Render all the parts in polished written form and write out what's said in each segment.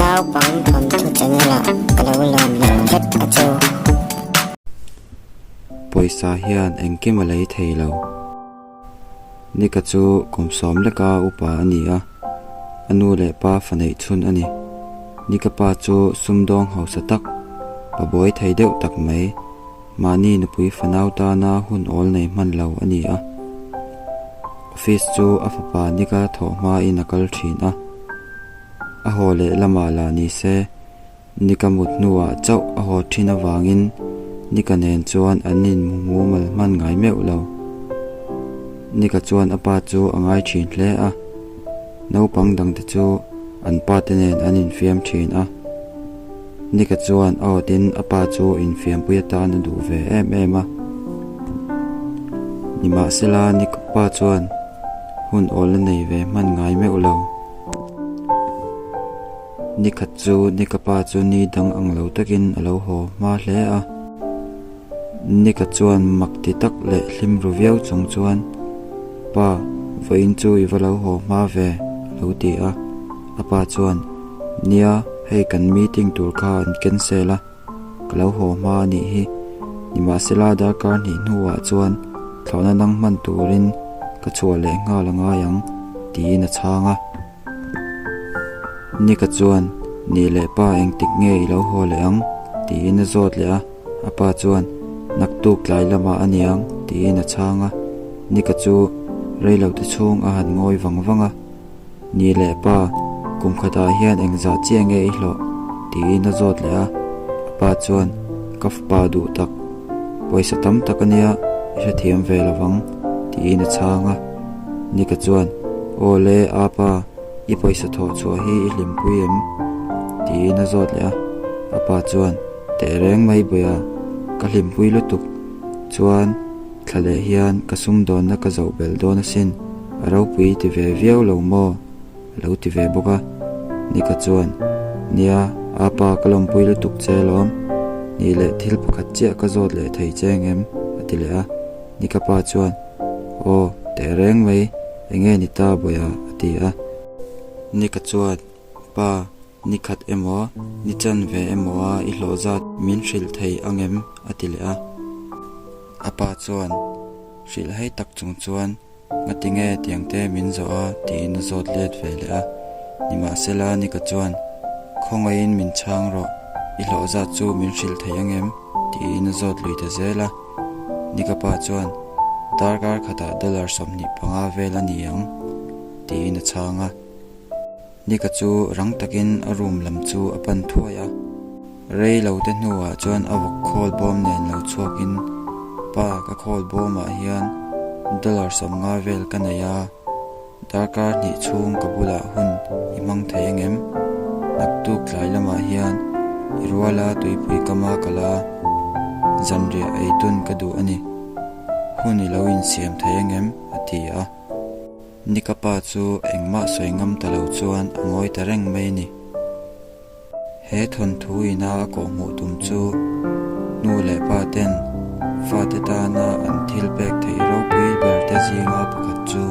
Naupang thawnthu channel ah ka lo lawm leh vek a chu. Pawisa hian engkim a lei thei lo. Nika chu kum sawm leka upa a ni a, a nu leh pa fa neih chhun a ni. Nika pa chu sumdawng hausa tak, pa buai thei deuh tak mai. Mahni nupui fanau tana hun awl nei hman lo a ni a. Office chu a fapa Nika thawh hmain a kal thin a. A haw leh lamah lah ni se, Nika mut hnuah chauh a haw thin avangin Nika nen chuan an inhmu mal hman ngai meuh lo. Nika chuan a pa chu a ngai thin hle a. Naupang dangte chu an pate nen an infiam thin a. Nika chuan a awtin a pa chu infiampui atan a duh ve em em a. Nimahsela Nika pa chuan hun awl a nei ve hman ngai meuh lo. Nikhat chu Nika pa chu ni dang ang lo takin a lo haw hma hle a. Nika chuan mak ti tak leh hlim ru viau chung chuan, Pa, vawiin chu i va lo haw hma ve, a lo ti a. A pa chuan, Nia, hei kan meeting tur kha an cancel a, ka lo haw hma a nih hi. Nimahsela darkar hnih hnuah chuan thlawhna dang hman turin ka chhuah leh nghal a ngai ang, tiin a chhang a. Nika chuan, Nih leh pa engtik nge i lo haw leh ang? tiin a zawt leh a. A pa chuan, Naktuk tlai lamah a niang, tiin a chhang a. Nika chu reilote chhung a han ngawi vang vang a. Nih leh pa, kum khatah hian engzah chiah nge i hlawh? tiin a zawt leh a. A pa chuan, Ka fapa duh tak, pawisa tam tak a nia, i hrethiam ve lo vang, tiin a chhang a. Nika chuan, Aw le, apa, i pawisa thawh chhuah hi i hlimpui em? tiin a zawt leh a. A pa chuan, Teh reng mai Bawia, ka hlimpui lutuk. Chuan, thla leh hian ka sumdawnna ka zoh belh dawn asin, a ropui ti ve viau lo maw? a lo ti ve bawk a. Nika chuan, Nia, apa, ka lawmpui lutuk che alawm. Nih leh thil pakhat chiah ka zawt leh thei che engem? a ti leh a. Nika pa chuan, Aw, teh reng mai, enge ni ta Bawia? a ti a. Nika chuan, Pa, ni khat emaw, ni chan ve emaw a i hlawh zat min hrilh thei angem? a ti leh a. A pa chuan, Hrilh hei tak chung chuan ngatinge tiangte min zawh a? tiin a zawt let ve leh a. Nimahsela Nika chuan, Khawngaihin min chhang rawh, i hlawh zat chu min hrilh thei angem? tiin a zawt lui ta zel a. Nika pa chuan, Darkar khatah dollar 25 vel a ni ang, tiin a chhang a. Nika chu rang takin a room lam chu a pan thuai a. Rei lo te hnuah chuan a vawk khawl bawm nen lo chhuakin, Pa, ka khawl bawmah hian dollar 50 vel ka nei a. Darkar hnih chhung ka bulah hun i hmang thei angem? Naktuk tlai lamah hian i ruala tuipui kama kala zanriah ei dun ka duh a ni. Hun i lo insiam thei angem? a ti a. Nika pa chu engmah sawi ngam ta lo chuan a ngawi ta reng mai a ni. He thawnthu ina a kawhhmuh tum chu nu leh pa ten fate tana an thil pek theih ropui ber te zinga pakhat chu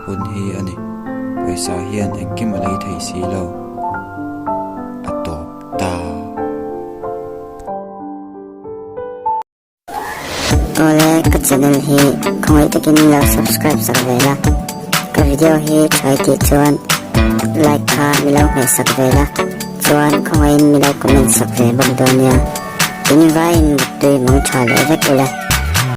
hun hi a ni. Pawisa hian engkim a lei thei si lo. A tawp ta. Awle ka channel hi khawngaih takin lo subscribe sak ve la ka video hi thawi tih chuan like kha mi lo hmeh sak ve la chuan khawngaihin mi lo comment sak ve bawk dawn nia in vaiin muttui mang tha leh vek ule.